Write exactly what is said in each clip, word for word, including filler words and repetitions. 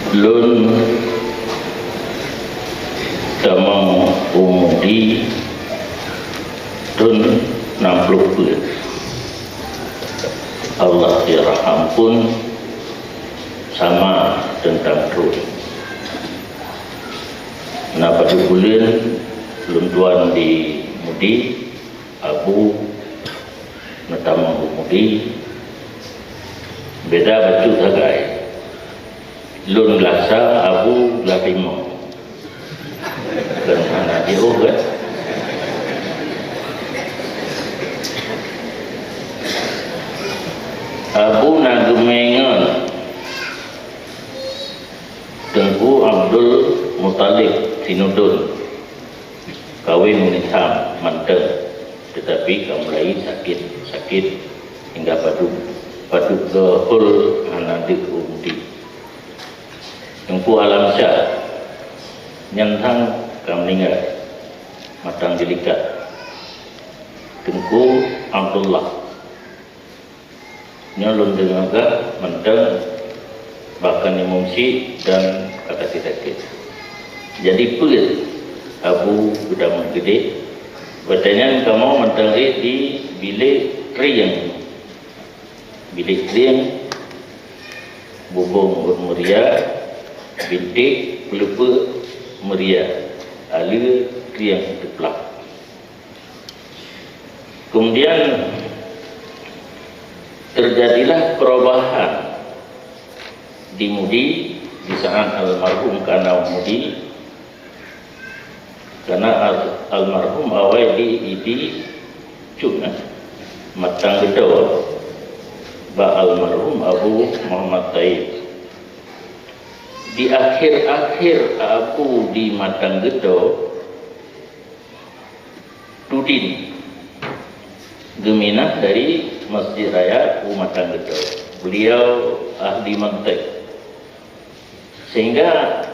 Lôn tamong u Mudi thôn nam ploh peuet. Allahyarham pun sama teuntang trôn. Na padub buleuen lôn tuan di Mudi, Abu neutamong u Mudi, beda bacut sagai. Lôn glah sa, Abu glah limong. Kan hana jiôh, kan? Abu na geumé ngon Teungku Abdul Muthalib Sinudon, kawen ngon Isham mantong, teutapi ka mulai sakét-sakét hingga padub, padub goe hol hana deuh u Mudi. Teungku Alamsyah nyan thang ka meuninggai, mantong jilikat. Teungku Abdullah nyoe lôn deungoe mantong, bahkan nyang meusyiek dan ka sakét-sakét. Jadi peuet Abu geutamong keudeh, watée nyan kamoe mantong rhot di bilék trieng. Bilék trieng, bubông rhot meuria, binték peuleupeuk meuria, aleue trieng teuplah. Kemudian terjadilah perubahan di Mudi di saat almarhum ka na u Mudi, karena al-, almarhum awai di Idi Cut, eh, mantong geutanyoe bak almarhum Abu Muhammad Thaib. Di akhir-akhir Abu di Mantong Geudo, Tudin geuminah dari Masjid Raya u Mantong Geudo. Beliau ahli mantek, sehingga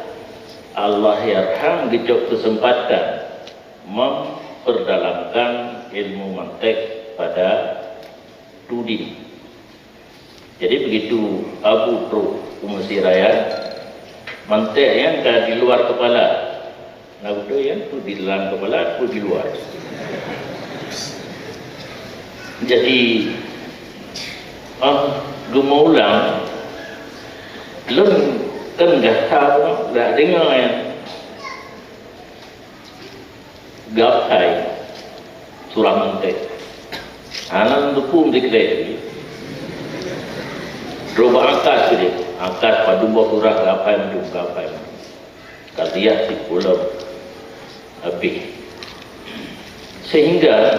Allahyarham geucok keuseumpatan memperdalamkan ilmu mantek pada Tudin. Jadi, begitu Abu trok u Mesir Raya, mantek nyan ka di luar kepala. Nah, beutôi nyan, peue di dalam kepala, peue di luar. Jadi, ah, geumeuulang, lôn kan gata dak deungoe nyan. Geuhafai surah mantek. Hana lôn teupeu meusikrek. Droe bak akat keudeh. Akat padum boh surah geuhafai mandum, geuhafai mandum. Ka siat siplôh habéh. Sehingga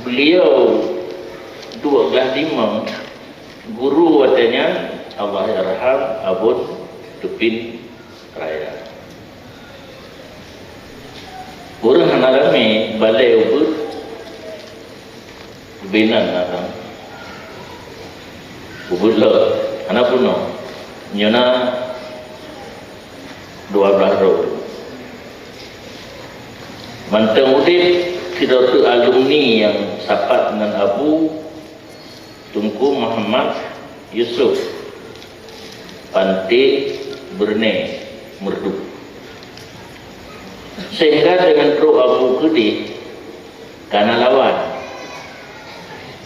beliau duek blaih limong, guru watée nyan, Allahyarham, Abon Tupin Raya. Ureuëng hana ramé balée ubeuet, ubé nan na tam. Ubeuet lom, hana peunoh. Nyoe na dua blaih droe. Mantong udeb sidroe teuk alumni nyang sapat ngon Abu, Teungku Muhammad Yusuf, Panté Brunei Meureuduek. Sehingga deungon trok Abu keudeh kana lawan.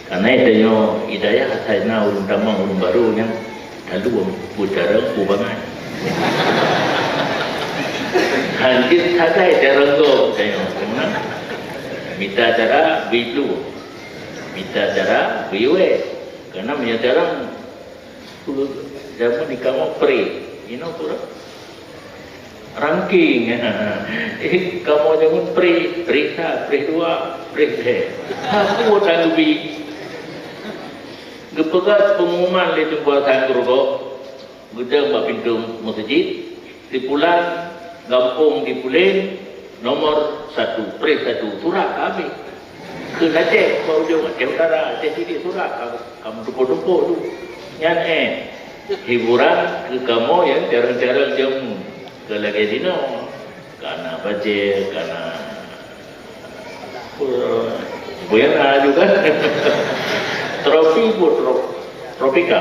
Karna tanyoe i dayah asai na ureuëng tamong ureuëng barô nyang lalu peucara peubangai. Hanjeuet sagai cara gob tanyoe. Mita cara biblu. Mita cara biwée. Karna meunyoe jarang, jameun di kamoe pre. Inoe pura rangking. Eh, kamoe jameun pre, pre sa, pre dua, pre lhée. Aku tak lebi. Geupeugah pengumuman lé Teungku Hasan Geurugoe. Geudong bak pintoe meuseujid, si pulan, gampông di Pulen, nomor satu, preh satu, surat ka habéh. Keu lacée bak ujong Aceh Utara, Aceh Sidik surat ka, ka meutumpôk-tumpôk tu. Nyan, eh, hiburan keu kamoe nyang carông-carông jameun keu lagée jinoe. Kana bajée, kana Buya na juga. Tropi bu tro-, tropika.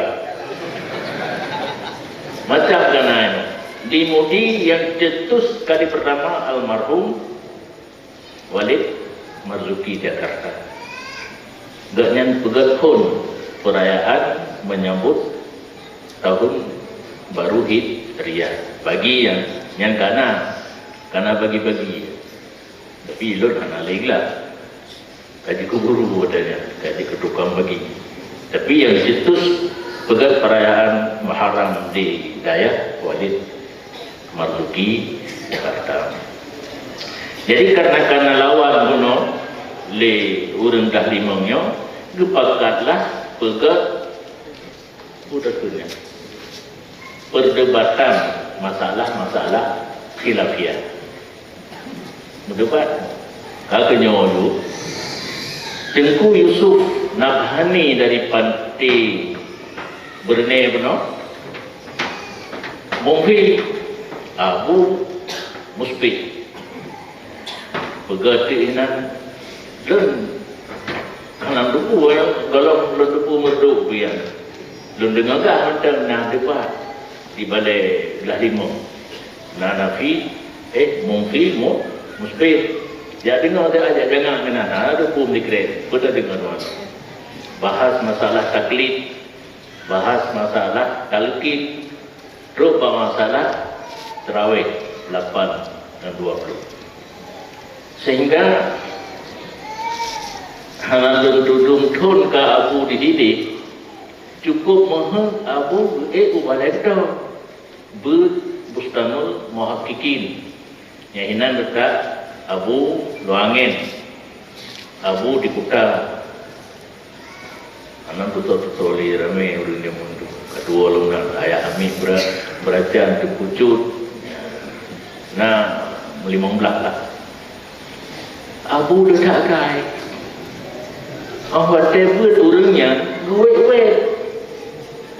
Macam kana ini. Di Mudi nyang cetus kali pertama almarhum Walid Marzuki Jakarta. Gobnyan peugét phon peurayaan menyambut tahun baru Hijriah. Bagi nyang, nyang kana, kana bagi-bagi. Tapi lôn hana lé glah. Ka jikuburu watée nyan, ka jikeutukang bagi. Tapi nyang situs peugét peurayaan Muharram di dayah Walid Marzuki, Jakarta. Jadi, karena, karena lawan bunoe lé ureuëng Dahlimong nyoe, geupakatlah peugét budak dunia. Perdebatan masalah-masalah khilafiyah. Berdebat. Ka keunyoe dulu, Teungku Yusuf Nabhani dari Pantai Brunei bunoe, Mufti Abu Musbih. Peugah ti inan, lôn hana teupeu, golom lôn teupeu meureudôk pian. Lôn deungoe gah mantong na teupat di balée Glah Limong. Na Nafi, eh, Mufi, Mu-, Musbih. Jak deungoe, jak, jak jangak keunan, na teupeu meudikrek. Beutôi deungoe tuan. Bahas masalah taklid, bahas masalah talqin, trok bak masalah tarawih lapan dan dua puluh. Sehingga hana lôn tudong thon ka Abu dididik, cukup meuheuet Abu geuék u balée droe, beuet Bustanul Muhaqqiqin. Nyang inan leutak Abu Luangen, Abu di Kuta. Aneuk tutoe-tutoe lé ramé ureuëng jameun tu. Ka dua lom na, ayah Amik bera-, berajan teupucut. Na limong blaih lah. Abu leutak gai. Oh, watée beuet ureuëng nyan geuwét-wét.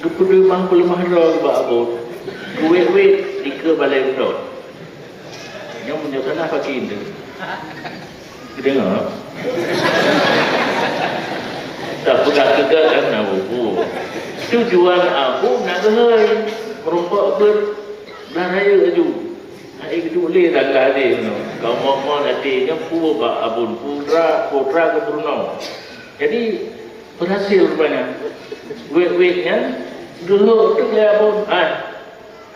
Geupeuleumah-peuleumah droe bak Abu. Geuwét-wét dikeue balée beutôi. Nyoe meunyoe kana paki indeuek. Geudeungoe? Tapeugah keugat kan na bubu. Tujuan Abu na geuhôi, meurumpok beuet blah rayeuk laju. Hai geuduek lé tangga deh nyoe. Kamoe mon até nyoe peue bak Abon putra, putra geupurunoe. Jadi, berhasil rupanya. Wék-wék nyan, geuhôi teuk lé Abon. Hai,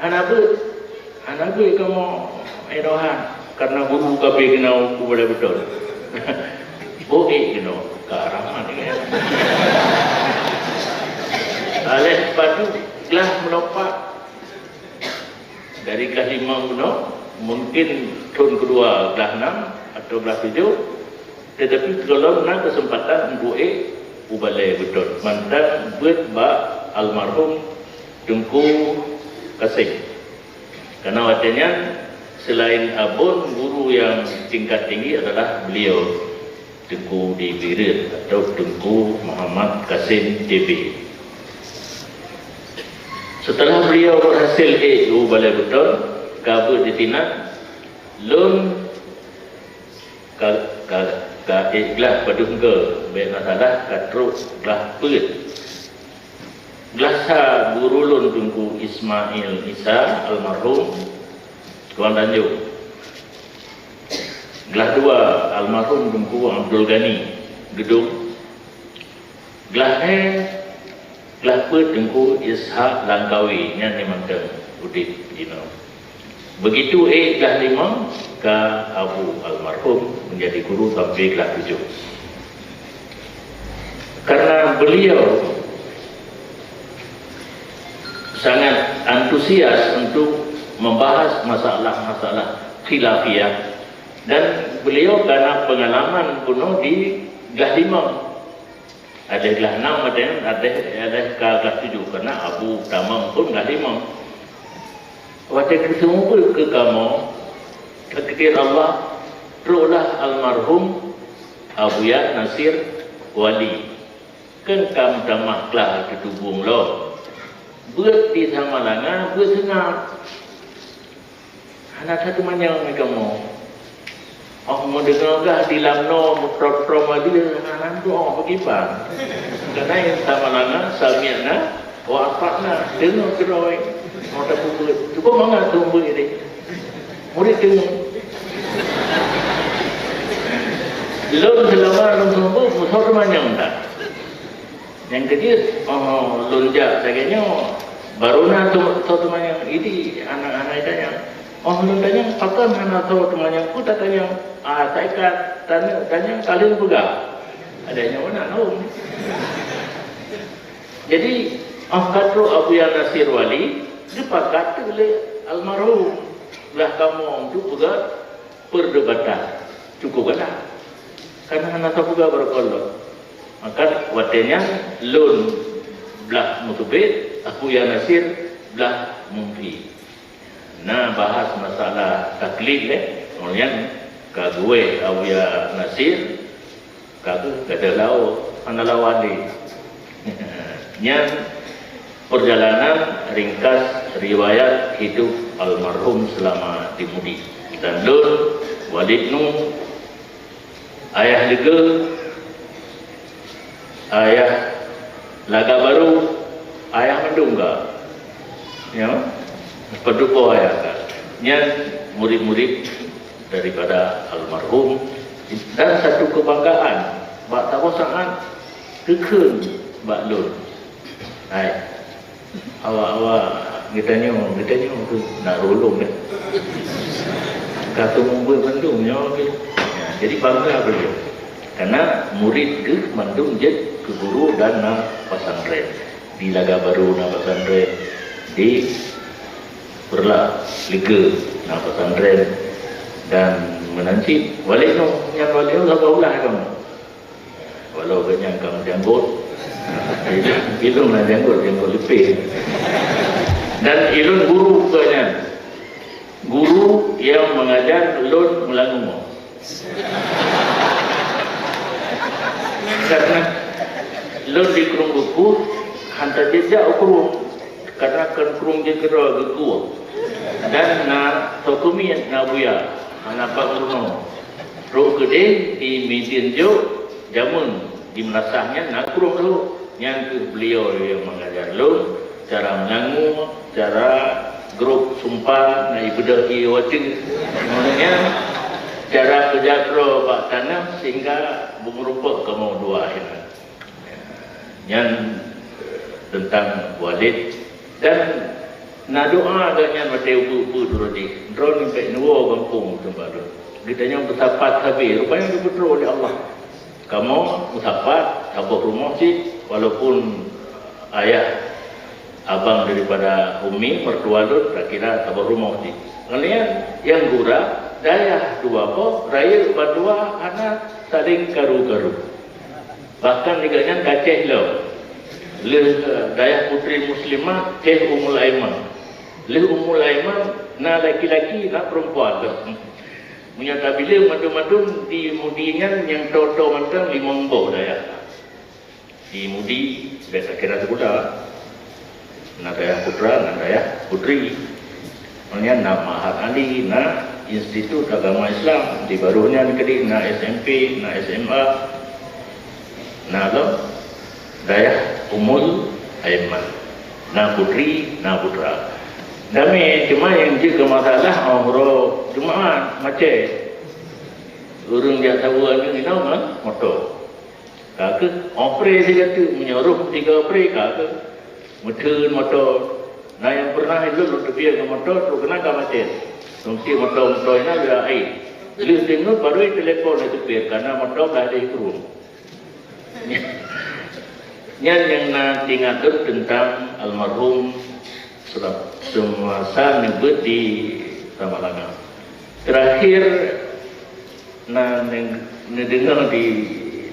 Hana beuet, hana beuet kamoe, eh, Rohan, karena guru ka bri keunoe u balée beutôi. Boh ék keunoe, ka ramah dengan. Aleh padu glah meulompat dari glah limong bunoe, mungkin thon keudua glah nam atau glah tujoh, tetapi keulom na keuseumpatan untuk ék u balée beutôi. Mantong beuet bak almarhum Teungku Kasem. Karena watée nyan, selain Abon, guru yang tingkat tinggi adalah beliau, Teungku di Bireuen atau Teungku Muhammad Kasem T B. Setelah beliau berhasil ék u balée beutôi, ka beuet di sinan, lôn ka, ka, ka ék glah padum goe, bék na salah, ka trok glah peuet. Glah sa guru lôn Teungku Ismail Isa almarhum Tuan Tanjong. Glah dua almarhum Teungku Abdul Ghani Geudong. Glah lhée, glah peuet Teungku Ishak Langkawi nyan nyang mantong udeb jinoe. Begitu ék glah limong ka Abu almarhum menjadi guru sampai glah tujoh. Karena beliau sangat antusias untuk membahas masalah-masalah khilafiyah dan beliau karena pengalaman bunoe di glah limong. Ada glah nam, ada, ada, ada ka glah tujoh, karena Abu Tamam pun glah limong. Watée geuseumeubeuet keu kamoe, takdir Allah, troklah almarhum Abuya Nasir Wali. Kan ka meutamah glah teutubong lom. Beuet di Samalanga, beuet seungab. Hana that teumanyong lé kamoe. Oh, meudeungoe gah di lam noe meutrok-trok madu, hana tuoh beugiban. Keuhai Samalanga, sami'na wa ata'na, deungoe keudroe. Mau tapeubuet, cukup mangat seumeubeuet idéh. Murit teungoh. Lôn seulama lôn seumeubeuet, musoh teumanyong that. Nyang keujeuet, oh, lôn jak lagée nyoe, barô na soe, soe teumanyong, idi aneuk-aneuk tanyong. Oh, lôn tanyong, pakon hana soe teumanyong, peue tatanyong? Ah, saikat taneuk tanyong ka lheueh peugah. Ada nyoe na lôn. Jadi, oh ka trok Abuya Nasir Wali, geupakat lé almarhum, blah kamoe untuk peugah perdebatan. Cukup galak. Karena hana sapeugah bak droe lom. Maka watée nyan lôn blah meuteubiet, Abuya Nasir blah mumfi. Na bahas masalah taklid lé, nyan ka geuwéh Abuya Nasir, ka geuh gadoh laôt, hana lawan lé. Nyan perjalanan ringkas riwayat hidup almarhum selama di Mudi. Dan lôn, Walid Nu, Ayah Leuge, Ayah Laga Barô, Ayah Mandungga. Ya, peudeupo ayah ka. Nyan murid-murid daripada almarhum dan satu kebanggaan bak saboh saat geukheun bak lôn. Hai. Awak-awak geutanyoe, geutanyoe tu nak rulung deh. Ka teumeubeuet mandum nyoe ke. Ya, jadi bangga beliau. Karena murid geuh mandum jeuet keu guru dan na pesantren. Di Laga Barô na pesantren, di Peureulak Leuge na pesantren, dan meunan cit Walid Noh, nyan Walid Noh saboh blaih kamoe. Walau geuhnyan ka meujanggot, ilôn na janggot, janggot leupie. Dan ilôn guru geuhnyan. Guru nyang mengajar lôn meulangue. Karena lôn di Krueng Geukueh, hana jijak u krueng, karena kon krueng jih keudroe geukueh. Dan na soe keumiet na buya, hana pat meurunoe. Trok keudeh di Midin jok, jameun di Meunasah nyan na krueng rhot. Nyan keuh beliau nyang mengajar lôn cara meulangue, cara grob sumpah, na ibeudôh ié watèe. Ngon nyan, cara peujatroe bak tanoh sehingga beumeurumpok kamoe dua inan. Nyan teuntang Walid. Dan na doa geuhnyan watèe ubeut-ubeut droe jih. Droeneuh pih neuwoe gampông teumpat lôn. Geutanyoe meusapat sabe, rupanya geupeutrok lé Allah. Kamoe meusapat saboh rumoh cit, walaupun ayah abang daripada umi, mertua lôn, takira saboh rumoh cit. Ngon nyan, nyang gura, dayah dua boh, rayeuk bandua hana saléng karu-karu. Bahkan lé geuhnyan ka Ceh lom. Lheueh, eh, dayah putri muslimah, Ceh Ummul Aiman. Lheueh Ummul Aiman, na laki-laki, na perempuan lom. Meunyoe tabileueng mandum-mandum di Mudi nyan nyang toe-toe mantong limong boh dayah. Di Mudi, biasa kira sikula. Na dayah putra, na dayah putri. Ngon nyan na Mahat Ali, na Institut Agama Islam. Di barôh nyan keudéh na S M P, na S M A. Na lom dayah Ummul Aiman. Na putri, na putra. Damé, cuma nyang jeuet keu masalah, oh, uroe Jumaat, macet. Ureueng jak saweue aneuk inong ngon moto. Ka keuh, opre sigoe teuk, meunyoe roh tiga opre, ka keuh. Meutheun moto. Na nyang pernah ilôn lôn teubiet ngon moto, trok keunan ka macet. Lôn tiek moto, moto inan lheueh akhé. Lheueh teungeut, barô itelepon lé supir, ka na moto ka lheueh krueng. Nyan nyang na teuingat lôn teuntang almarhum seulam-, seumasa neubeuet di Samalanga. Teurakhir, na ne-, neudeungoe di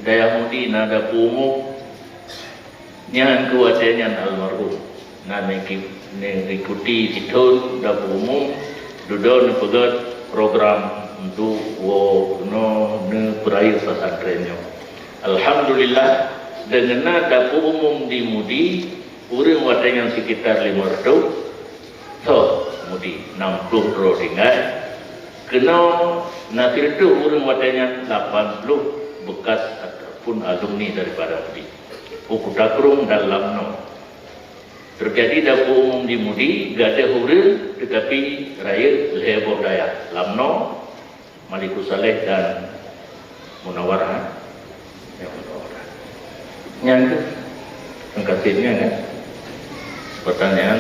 dayah Mudi na dapu umum, nyan keu watèe nyan almarhum. Na neuki-, neuikuti sithôn dapu umum, dudoe neupeugöt program untuk woe keunoe neupeurayeuk pesantren nyoe. Alhamdulillah, deungon na dapu umum di Mudi, ureueng watèe nyan sekitar lima reutôh, Tho, Mudi, nam ploh droe tinggai. Keunoe na sireutôh ureueng watèe nyan, lapan ploh bekas ataupun alumni daripada Mudi. U Kuta Krueng dan Lamno. Terjadi dapur umum di Mudi, gadôh ureuëng, tetapi rayeuk lhée boh dayah. Lamno, Malikussaleh dan Munawarah. Ya, Munawarah. Nyan ke? Angkatin nyan kan? Pertanyaan.